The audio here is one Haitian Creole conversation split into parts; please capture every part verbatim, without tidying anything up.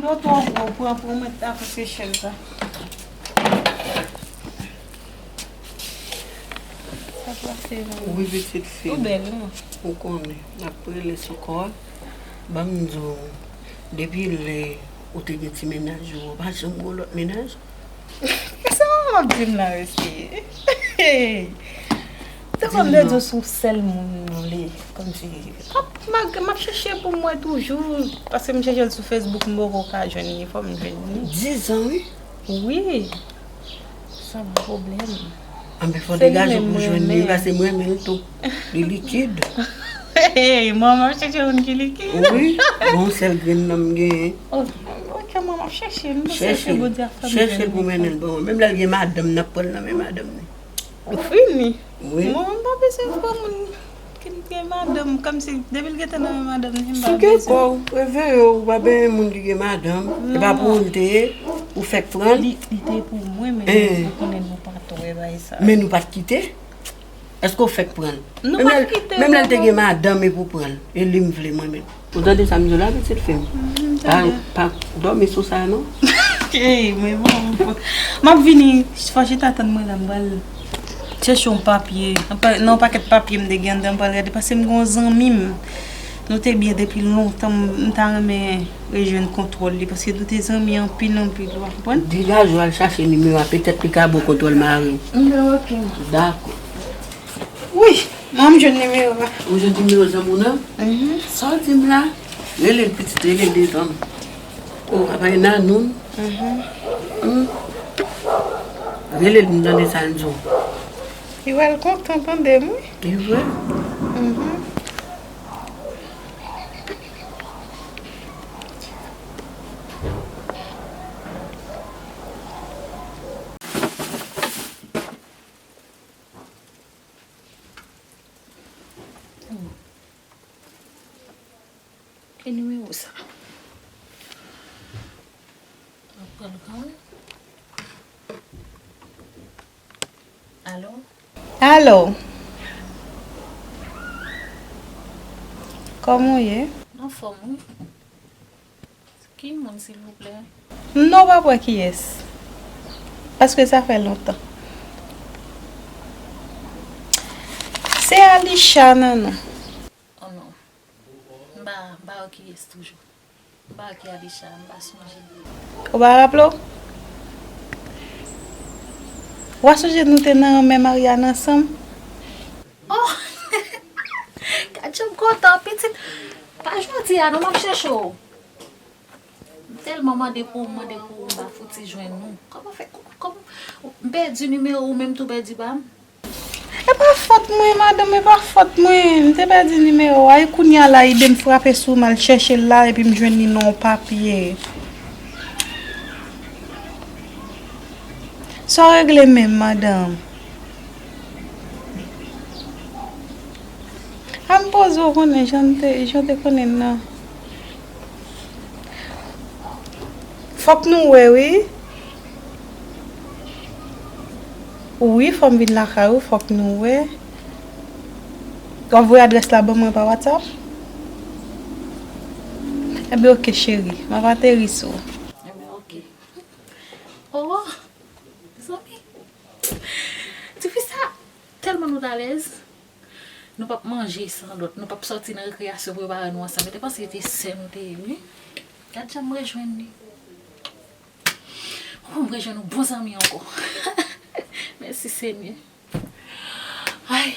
Yo twò gwo, pran pou mwen ta pou Seychelles la. Sa pase, non? Wi, pitit fi m. Ou bèl, wi, mwen. Ou konnen, m ap rele sou kò a. Ban m di w, depi lè ou te gen ti mennaj ou, ou pa janm gen lòt mennaj? Sa w ap di m la, mesye? Hey! Te konn lè di w se yon sèl moun ou li, kòmsi, m ap, m ap, m ap chèche pou m wè toujou, paske m chèche l sou Facebook, m poko ka jwenn li, fò m jwenn li. Dizan, wi. Wi. Sa pwoblèm. Anben, fò degaje w pou jwenn li, paske m renmen l tou. Li likid. Hey, mwen, m ap chèche moun ki likid. Wi, bon, sèl grenn nan m genyen. Oh, ok, mwen, m ap chèche l, m ap chèche, Bondye ap fè m jwenn li. Chèche l pou mennen l ban mwen. Menm lè l gen madanm, n ap pran l nan men madanm li. Ou fini? Wi. Mwen, m pa bezwen pran moun ki gen madanm, kòmsi depi l gentan nan men madanm li, m pa bezwen. Souke kò w, reveye w, ou pa benyen moun ki gen madanm. E pa pou ou l te ye, ou fèk pran l. Li, li te pou mwen, men ou konnen nou pa t wè bagay sa. Men nou pa t kite? Èske w fèk pran l? Nou pa t kite. Menm lè l te gen madanm, e pou pran l. E li m vle mwen menm. Ou tande sa m di w la, pitit fi m? Pa, pa dòmi sou sa, non. Ey, men bon. M ap vini, fò chita tann mwen la, m pral chèche yon papye. Yon pa-, nan yon pakèt papye m te gen anndan, m pral gade, paske m gen yon zanmi m. Nou te byen depi lontan, m, m ta renmen rejwenn kontwòl li, paske nou te zanmi anpil, anpil, ou pa konprann? Degaje w al chache nimewo a, petèt li ka ba w kontwòl mari w. Bon, ok. Dakò. Wi, mwen m jwenn nimewo a. Ou jwenn nimewo zanmi w nan? Mhm. Sa w di m la? Rele l pitit, rele l devan m. O, apa e Nanoun? Mhm. Hmm. Rele l, m tande sa l di w. Li wè l kontan tande m, wi. Li vre? Mhm. Ki nimewo sa? Mwen pran l kanmenm. Alo? Alo? Kòman w ye? Anfòm, wi. Ki moun, silvouplè? Non, w p ap wè kiyès. Paske sa fè lontan. Se Alisha, Nanoun. Oh non. M pa, m pa wè kiyès toujou. M pa wè ki Alisha, m pa sonje. Ou pa raple w? W a sonje nou te nan menm Ariane ansanm? Oh! Gad jan m kontan, pitit. Pa jodi a non, m ap chèche w. M tèlman mande pou ou, mande pou ou, m pa fouti jwenn ou. Kòman fè, kòman, m pèdi nimewo ou, menm tou pèdi ba m? E pa fòt mwen, madanm, e pa fòt mwen. M te pèdi nimewo a, e kounye a la, ide m frape sou m al chèche l la, epi m jwenn li nan yon papye. Sa w regle menm, madanm? A m poze w konnen jan te, jan te konnen nan. Fòk nou wè, wi. Wi, fò m vin lakay ou, fòk nou wè. W ap voye adrès la ban mwen pa WhatsApp? Enben, oke, cheri. M ap ateri sou ou. Enben, oke. Oh, zanmi. Tifi sa, tèlman nou t alèz. Nou p ap manje san lòt. Nou p ap sòti nan rekreyasyon pou yo pa wè nou ansanm. Yo te panse se sè nou te ye, wi. Gad jan m rejwenn li. Oh, m rejwenn yon bon zanmi ankò. Mèsi, Senyè. Ay.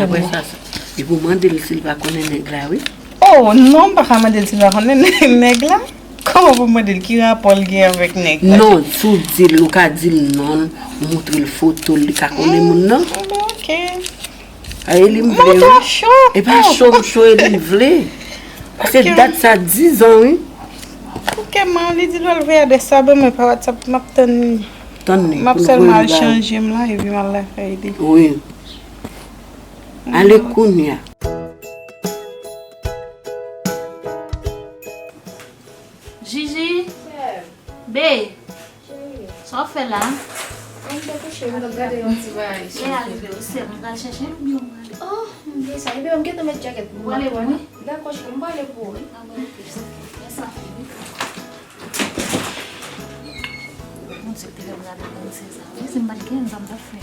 Apre sa, sa, li pou mande l si l pa konnen nèg la, wi. Oh, non, m pa ka mande l si l pa konnen nèg la. Kòman pou mande l ki rapò l gen avèk nèg la? Non, si w di l, ou ka di l non, ou montre l foto l, li ka konnen moun nan. Mm, ok. A, e li m vle, wi. Montre cho. E pa cho m cho, e li m vle. Paske dat sa dizan, wi. Ok, man, li di l pral voye adrès la ban mwen pa WhatsApp, m ap tann li. Tann li, m ap sèlman al chanje m la, epi m al lakay li. Wi. Ale kounye a. Jiji. Be. Sa w ap fè la? Mwen te kouche, mwen t ap gade yon ti bagay. E ale be, ou sè, mwen pral chèche l oubyen ou prale? Oh, m Gen sa, ebyen, m gentan met djakèt pou mwen. Ou ale, ou ale? Dakò, cheri, m prale pou ou, wi. Ah, bon, ok. Lè sa fini. Mon Dieu, te lè m gade grann sè sa. Wi, si m pa t gen, sa m t ap fè.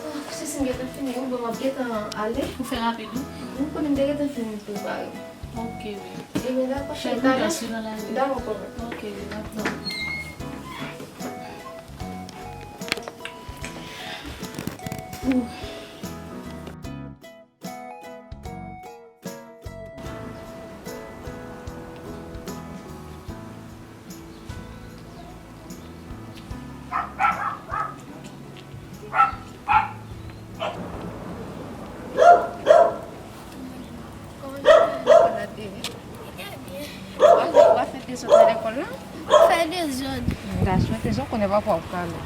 Oh, si, si m gentan fini, wi, bon, m ap gentan ale. Ou fè rapid, wi? Ou konnen m te gentan fin prepare. Ok, wi. Ebyen, dakò, cheri, talè. Dakò, kòman? Ok, wi, dakò. Kòman jounen lekòl la te ye? Li te byen. Ou pa, ou pa fè dezòd nan lekòl la? M fè dezòd. M ta swete sa, ou konnen papa w ap kale.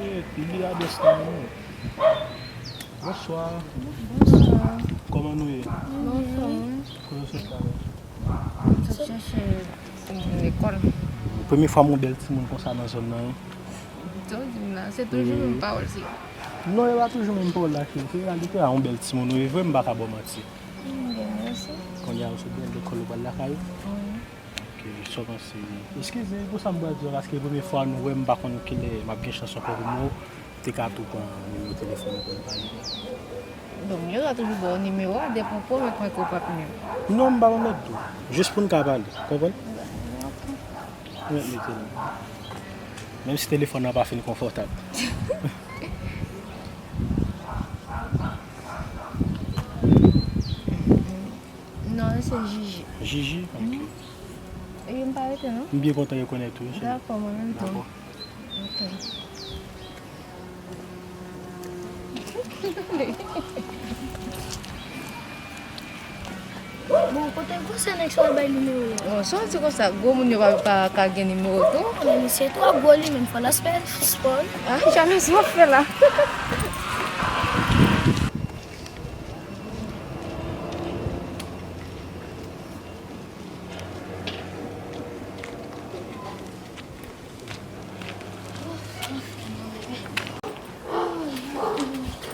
Eh, Bibi a destan nou. Bonswa. Bonswa. Kòman nou ye? Bonswa. Kote w sot la menm? M sot chèche pou moun lekòl. Premye fwa m wè yon bèl timoun konsa nan zòn nan, wi. Sa w di m la, se toujou menm pawòl, se. Non, e pa toujou menm pawòl la, cheri. Se reyalite a, yon bèl timoun ou ye vre, m pa ka ba w manti. Byen, mèsi. Kounye a, ou sot byen lekòl, ou pral lakay ou? Wi. Ok, sa w panse? Eskize pou sa m pral di a, paske premye fwa nou wè, m pa konn kilè m ap gen chans ankò pou m wè w. Te ka tou pran nimewo telefòn ou pou n pale. Bon, yo ta toujou ba w nimewo a, depi w pwomèt mwen ke w p ap menm. Non, m pa pwomèt tou. Jis pou n ka pale, konprann? Ok. Mwen mete l. Menm si telefòn nan pa fin konfòtab. Non, se Jiji. Jiji? Ok. Mhm. E m pa rete, non? M byen kontan rekonèt ou, cheri. Dakò, mwen menm tou. Dakò. Ok. Bon, kote gwo sè nèg sa w bay nimewo a? Bon, sa w di konsa, gwo moun yo pa, pa ka gen nimewo tou? Men misye twò gwo li menm, fò l al fè spò wi. Ah, jamè sa w ap fè la.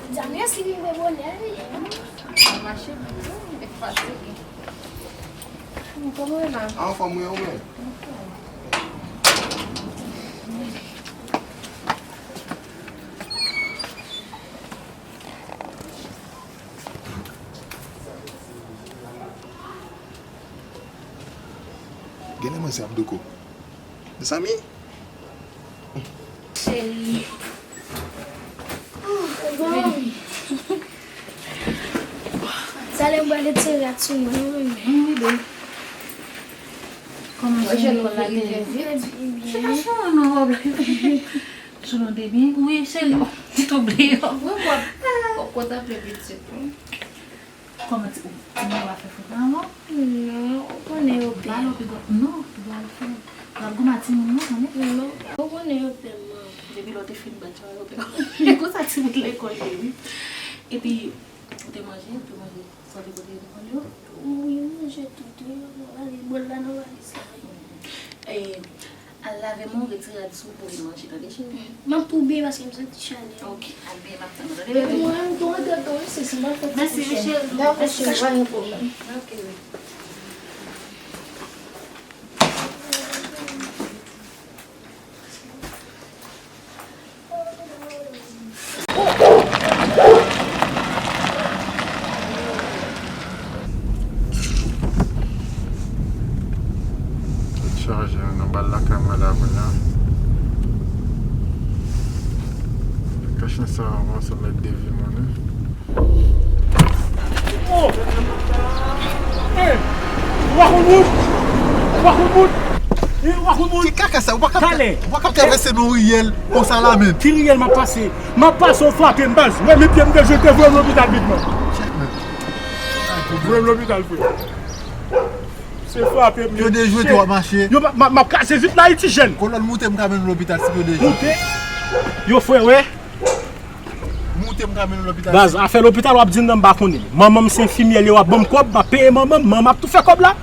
Dja mèsi rive bonè wi. Mache byen tou, e fatige. Kòman w ye la? Anfòm wi, ou menm? Genlè manzè ap douko. Mezanmi. Cheri. Talè m pral retire rad sou mwen wi. Wi, bebe. Kòman se jèn wòl la te ye? Byen. Se pa chonm non wòb la. Sou non te byen? Wi, cheri. Ti tou byen. Wi, w ap kontan ple pitit wi. Kòman ti, ou, timoun yo pa fè fòt ankò? Non, ou konnen yo pè. Ba yo pi gwo, non, pi gwo yo fè. Yo ap goumen ak timoun yo, konnen? Non, ou konnen yo pè, man. Depi lè w te fin bat yo, yo pè. E konsa timoun lekòl ye, wi. Epi, ou te manje, ou te manje, sa w te pote lekòl yo? Wi, m manje tout, wi, m ale bòl la nan valiz la, wi. E, Al lave men w, retire rad sou w pou vin manje, tande, cheri? M ap tou byen paske m santi chalè. Ok, al byen, m ap tann ou, tande, bebe? Mwen, m tou antre tou, wi, sisi, m ap fè ti kouche. Mèsi, wi, cheri. Dakò, cheri, pa gen pwoblèm. Ok, wi. Tèt chaje, nou bal lakay mwen la kounye a. Kachnen sa, anvan sa, mèt de vi mwen, wi. Oh! Hey! Ou pa konn wout! Ou pa konn wout! Hey, ou pa konn wout! Ki kaka sa? Ou pa ka, ou pa ka travèse nan yon riyèl konsa la menm. Ki riyèl m ap pase? M ap pase, ou frape m, baz. Ou wè men pye m deje, te voye m lopital vitman. Voye m lopital, frè. Se frape m. Pye deje, tou ap mache. Yo, m ap, m ap kraze vit la, Ayiti jèn. Kolòn moute, m ka mennen w lopital si pye deje. Moute. Yo, frè, wè. Moute. Te m ka mennen lopital. Baz, afè lopital w ap di m nan m pa konnen. Manman m se enfimyè, li w ap ban m kòb, m ap peye manman m, manman m ap tou fè kòb la.